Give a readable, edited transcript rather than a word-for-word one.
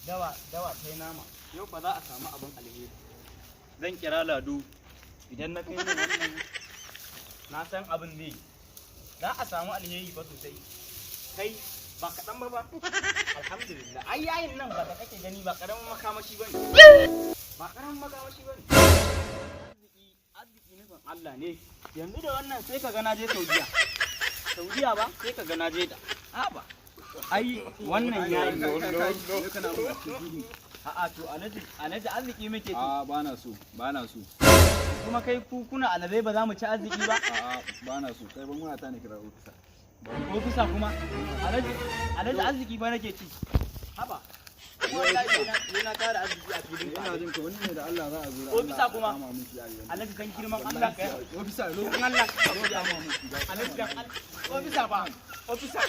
Dawa dawa tai nama. Yau ba za a samu abin alheri. Zan kira Lado. Idan na kai mai wannan, na san abin zai yi. Za a samu alheri fa sosai. Kai, ba kaɗan ba ba. Alhamdulillah. Ai yayin nan ba da kake gani ba ƙaramin makamashi bane. Ba ƙaramin makamashi bane. Arziki, arziki nufin Allah ne. Yanzu da wannan sai ka ga na je Saudiya. Saudiya ba sai ka ga na je ta. A ba. Ai wannan yayin. A'a, to Alhaji, Alhaji, arziki muke ci. A, ba na so, ba na so. Kuma kai, ku kuna alazai, ba za mu ci arziki ba? A, ba na so. Kai, ban waya ta ne, kira ofisa. Ofisa kuma? Alhaji, Alhaji, arziki ba nake ci. Haba. Wallahi sai na tara arziki a filin ka. Ina jin ka, wani ne da Allah za a zo da Ofisa Allah a kuma? kama min shi a yanzu. Alhaji, dan girman Allah ka Ofisa, zo. Dan Allah. Zo kama min shi. Alhaji, dan Allah. Ofisa ba. Ofisa.